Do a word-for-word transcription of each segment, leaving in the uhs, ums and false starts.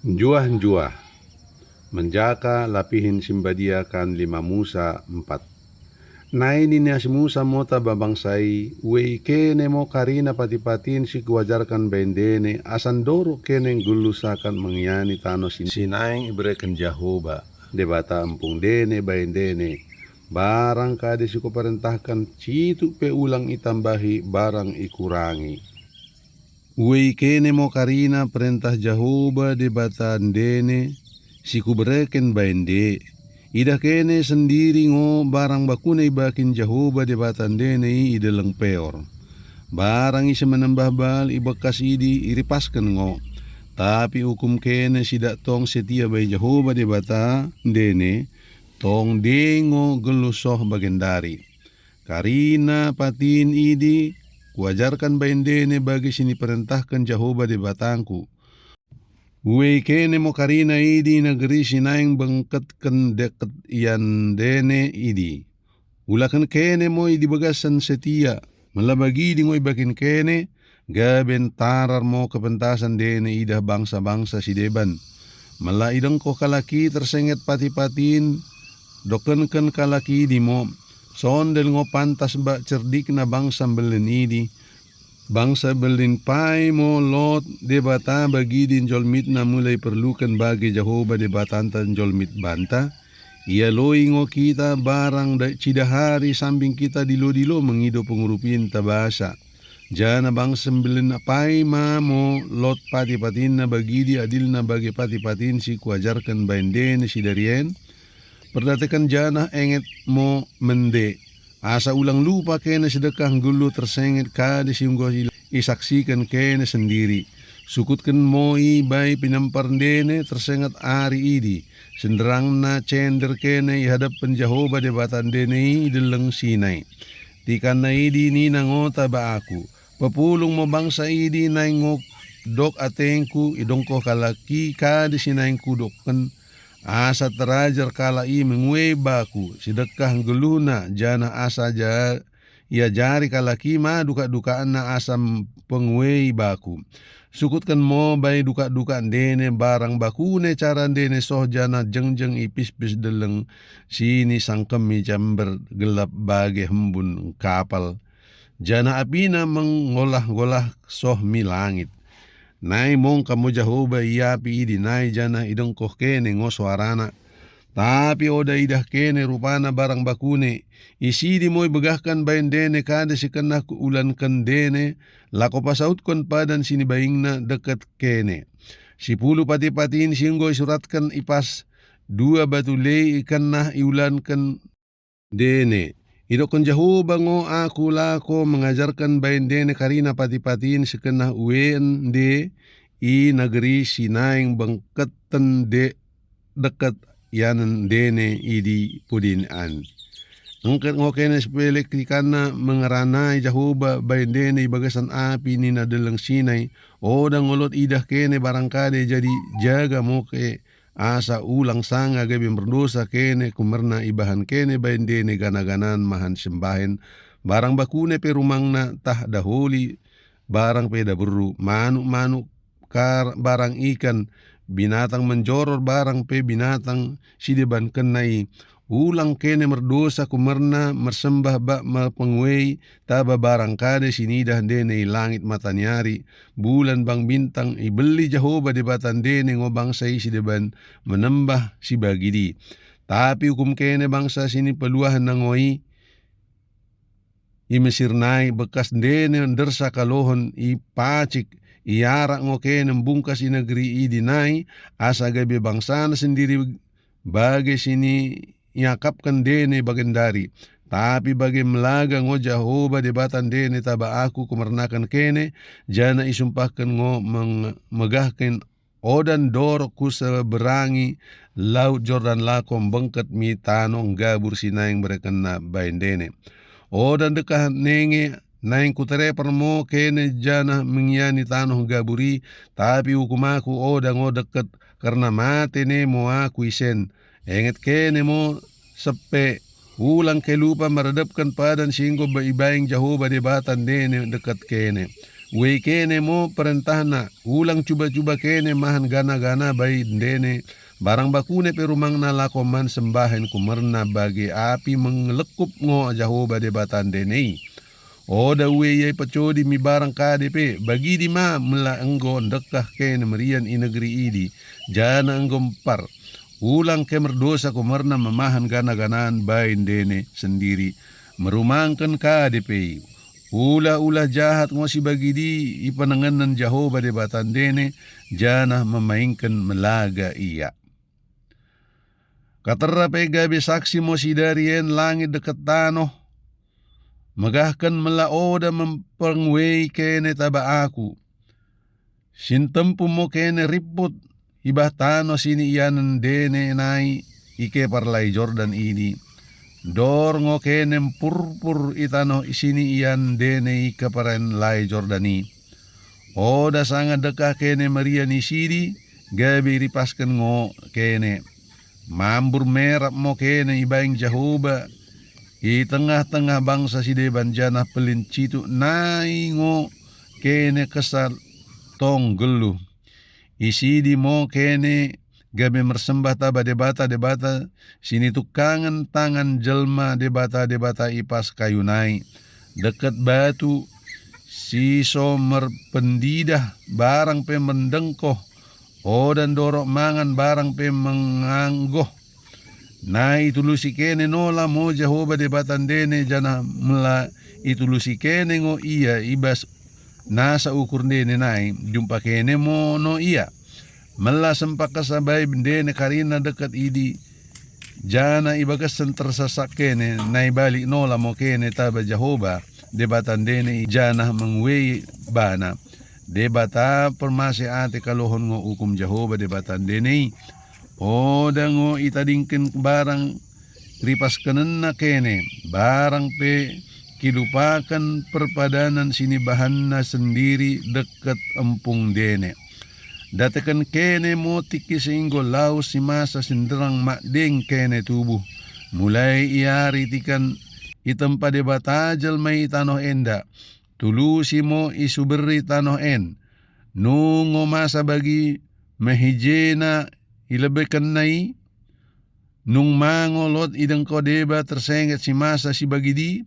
Njuah-njuah. Menjaka lapihen si mbadia kan lima Musa empat. Nai nina si Musa mota babangsa i, uei kene mo karina pati-patin si kuajarkan bai ndene, asa ndorok kene nggeluh sakat mengiani tano si, si naing ibereken Jehoba, Debata empung ndene bai ndene, barang kade si kuperentahkan cituk pe ulang itambahi barang ikurangi. Uei kene mo karina perentah Jehoba Debata ndene, si kubereken bai nde. Idah kene sendiri ngo barang bakuna ibakin Jehoba Debata ndene i deleng Peor. Barang ise menembah Baal i bekas idi iripasken ngo. Tapi ukum kene si dak tong setia bai Jehoba Debata ndene, tong de ngo geluh soh bagendari. Karina patin idi kuajarkan bai ndene bagi si niperentahken Jehoba Debatangku. Uei kene mo karina idi negeri si naing bengketken deket ian ndene idi. Ulaken kene mo idi bagasen setia, mela bagidi ngo ibakin kene, gabe ntarar mo kepentasen ndene idah bangsa-bangsa si deban. Mela idengkoh kalak i tersenget pati-patin, dokenken kalak idi mo, sondel ngo pantas bak cerdikna bangsa mbelin idi. Bangsa mbelin pai mo lot Debata bagidi njolmitna mulai perluken bage Jehoba Debatanta njolmit banta. Ialoi ngo kita barang da-, cidahari sambing kita dilo-dilo mengido pengurupinta basa. Janah bangsa mbelin pai ma mo lot pati-patinna bagidi adilna bage pati-patin si kuajarken bai ndene si darien. Perdateken janah enget mo mende. Asa ulang lupa kene sedekah nggeluh tersenget kade si enggo i-, isaksiken kene sendiri. Sukutken mo i bai pinempar ndene tersenget ari idi. Senderangna cender kene i hadepen Jehoba Debata ndene i deleng Sinai. Tikanna idi nina ngota ba aku, "Pepulung mo bangsa idi naing ngo dok atengku, idengkoh kalak i kade si naing kudokken, asa terajar kalak i menguei baku, sedekah nggeluhna, janah asa ja-, iajari kalak i ma dukak-dukakna asa m-, penguei baku. Sukutken mo bai dukak-dukak ndene barang bakune cara ndene soh janah jengjeng i pispis deleng si nisangkemi jamber gelap bage hembun kapal." Janah apina mengolah-ngolah soh mi langit. Nai mongka mo Jehoba i api idi nai janah idengkoh kene ngo suarana. Tapi oda idah kene rupana barang bakune. Isidi mo ibegahken bai ndene kade si kennah kuulanken ndene, lako pasautken padan si nibaingna deket kene. Sipuluh pati-patin si enggo isuratken i pas dua batu lei ikennah iulanken ndene. Idokken Jehoba ngo aku lako mengajarken bai ndene karina pati-patin si kennah uen nde i negeri si naing bengketen de-, deket ianen ndene idi pudin an. Engket ngo kene sepelek ikanna mengeranai Jehoba bai ndene i bagasen api nina deleng Sinai, oda ngo lot idah kene barang kade jadi jaga mo ke asa ulang sanga gabe merdosa kene kumerna ibahan kene bai ndene gana-ganan mahan sembahen, barang bakune pe rumangna tah daholi, barang pe daberu, manuk-manuk kar-, barang ikan, binatang menjoror barang pe binatang si debankenna i, ulang kene merdosa kumerna mersembah bak mepenguei, taba barang kade si nidah ndene i langit mataniari, bulan bang bintang, ibeli Jehoba Debata ndene ngo bangsa i si deban menembah si bagidi. Tapi ukum kene bangsa si nipeluahen nangoi i Mesir nai bekas ndene ndersa kalohen i pacik, iarak ngo kene mbungkas i negeri idi nai, asa gabe bangsana sendiri bage si ni-, iakapken ndene bagendari. Tapi bage melaga ngo Jehoba Debata ndene taba aku kumernaken kene, janah isumpahken ngo meng-, megahken oda ndorok ku seberangi Laut Jordan lako mbengket mi tano nggabur si naing berekenna bai ndene. Oda ndekah nenge naing kutereper mo kene janah mengiani tano nggabur i, tapi ukum aku oda ngo deket, kerna mate ne mo aku isen. Enget kene mo sepe, ulang ke lupa meredepken padan si enggo ibaing Jehoba Debata ndene deket kene. Uei kene mo perentahna, ulang cuba-cuba kene mahan gana-gana bai ndene, barang bakune pe rumangna lako man sembahen kumerna bage api mengelekup ngo Jehoba Dibata ndene i. Oda uei ia ipacodi mi barang kade pe, bagidi ma mela enggo ndekah kene merian i negeri idi, janah enggo mpar. Ulang ke merdosa kumerna memahan gana-ganan bai ndene sendiri, merumangken kade pe. Ulah-ulah jahat ngo si bagidi ipenengenen Jehoba Dibata ndene, janah memaingken melaga ia. Katera pe gabe saksi mo si dari en langit deket tanoh, megahken mela oda mempenguei kene taba aku. Sintempu mo kene riput i bah tanoh sini ianen ndene nai i kepar Lai Jordan idi. Dor ngo kene mpurpur i tanoh sini ian ndene i keparen Lai Jordan i. Oda sanga dekah kene merian isidi, gabe iripasken ngo kene. Mambur merap mo kene ibaing Jehoba i tengah-tengah bangsa si deban, janah pelin cituk nai ngo kene kesa tong geluh. Isidi mo kene gabe mersembah taba debata-debata si nitukkangen tangan jelma, debata-debata i pas kayu nai, deket batu si so merpendidah, barang pe mendengkoh, oda ndorok mangan barang pe menganggoh. Nai itulusi kene nola mo Jehoba Dibata ndene, janah mela itulusi kene ngo ia i bas nasa ukur ndene nai, jumpa kene mo no ia. Mela sempak kesa bai ndene karina deket idi, janah i bagasen tersasak kene, nai balik nola mo kene taba Jehoba Dibata ndene i janah menguei bana. Dibata permasih ate kalohon ngo ukum Jehoba Dibata ndene i. Oda ngo itadingken barang ripaskenenna kene, barang pe kilupaken perpadanan si nibahanna sendiri deket empung ndene. Dateken kene mo tikki si enggo lawes si masa si nderang mak deng kene tubuh. Mulai iari tikan itempa Dibata jelma i tanoh enda. Tulusi mo isuberi tanoh en. Nungo masa bagi mehijena ilebekenna i? Nung mango lot idengko deba tersenget si masa si bagidi?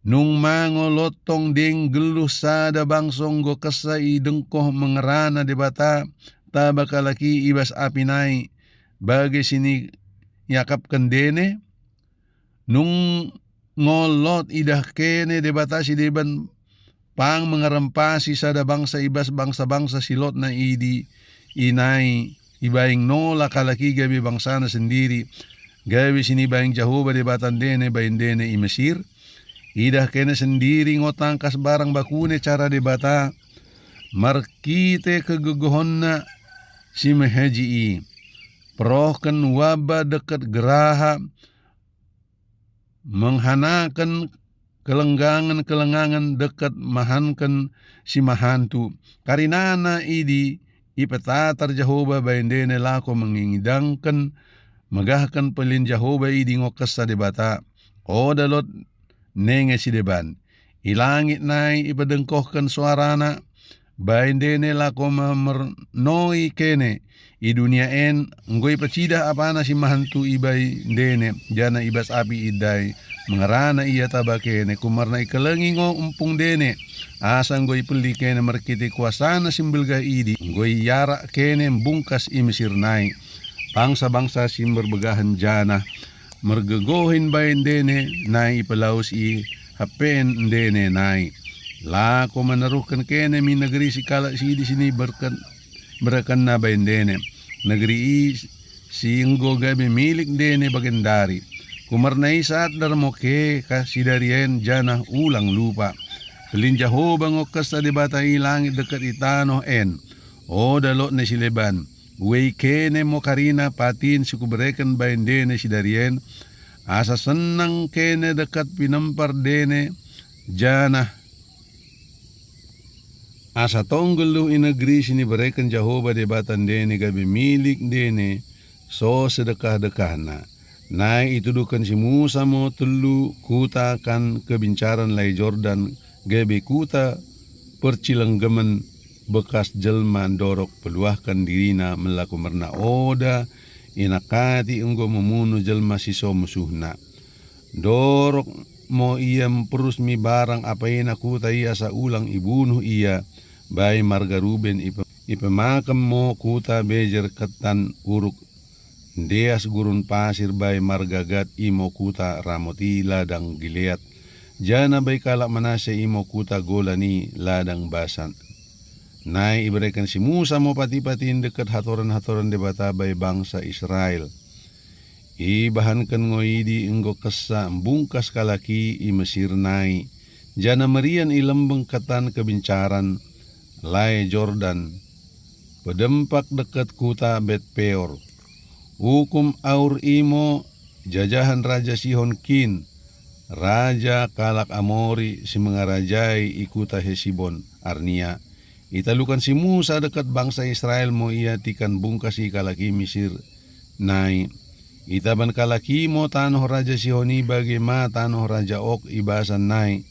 Nung mango lot tong deng geluh sada bangso enggo kesa idengkoh mengerana Dibata taba kalak i i bas api nai bage si niakapken ndene? Nung ngo lot idah kene Dibata si deban pang mengerempasi sada bangsa i bas bangsa-bangsa si lotna idi, inai ibaing nola kalak i gabe bangsana sendiri, gabe si nibaing Jehoba Dibata ndene bai ndene i Mesir? Idah kene sendiri ngo tangkas barang bakune cara Dibata, markite kegegohenna si mehaji i. Perohken waba deket geraha, menghanaken kelenggangen-kelenggangen deket mahanken si mahantu. Karinana idi ipetatar Jehoba bai ndene lako mengidangken, megahken pelin Jehoba idi ngo kesa Dibata. Oda lot nenge si deban. I langit nai ipedengkohken suarana, bai ndene lako memernoi kene. I dunia en enggo ipecidah apana si mahantu i bai ndene, janah i bas api idai mengerana ia taba kene, kumerna ikelengi ngo empung ndene. Asa enggo ipeli kene merkite kuasana si mbelgah idi, enggo iarak kene mbungkas i Mesir nai. Bangsa-bangsa si merbegahen janah mergegohin bai ndene nai ipelawes i hapen ndene nai. Lako meneruhken kene mi negeri si kalak sidi sini berken, berekenna bai ndene. Negeri i si enggo gabe milik ndene bagendari. Kumerna i sadar mo ke ka si dari en janah ulang lupa. Pelin Jehoba ngo kesa Dibata i langit deket i tanoh en. Oda lot ne si leban. Uei kene mo karina patin si kubereken bai ndene si dari en, asa senang kene deket pinempar ndene, janah asa tong geluh i negeri si nibereken Jehoba Dibata ndene gabe milik ndene so sedekah-dekahna. Nai ituduhken si Musa mo telu kuta kan kebincaran Lai Jordan gabe kuta percilenggemen bekas jelma ndorok peluahken dirina melaku merna oda inakati enggo memunuh jelma si so musuhna. Ndorok mo ia mperus mi barang apaina kuta ia asa ulang ibunuh ia, bai marga Ruben ipe-, ipemakem mo kuta Bejer ketan uruk ndeas gurun pasir bai marga Gad imo kuta Ramoti ladang Gilead, janah bai kalak Manase imo kuta Golan i ladang Basan. Nai ibereken si Musa mo pati-pati ndeket hatoran-hatoran Dibata bai bangsa Israel. Ibahanken ngo idi enggo kessa mbungkas kalak i i Mesir nai, janah merian i lembeng ketan kebincaran, lae Jordan, pedempak deket kuta Bet Peor. Ukum Aur imo jajahan Raja Sihon kin, raja kalak Amori si mengarajai i kuta Hesibon, arnia. Italuken si Musa deket bangsa Israel mo ia tikan bungkas i kalak i Mesir nai. Itaban kalak i mo tanoh Raja Sihon i bage ma tanoh Raja Og i Basan nai.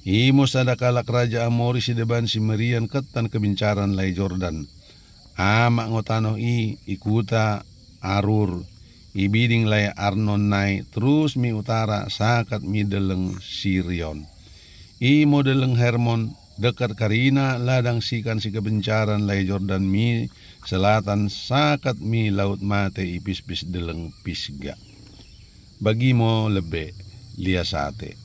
Imo sada kalak raja Amori si deban si merian ketan kebincaran lae Jordan. Amak ngo tanoh i, i kuta Arur, i biding lae Arnon nai, terus mi utara sakat mi deleng Sirion. Imo deleng Hermon, deket karina ladang sikan si kebincaran lae Jordan mi selatan sakat mi Laut Mate i pispis deleng Pisga. Bagi mo lebe, lias ate.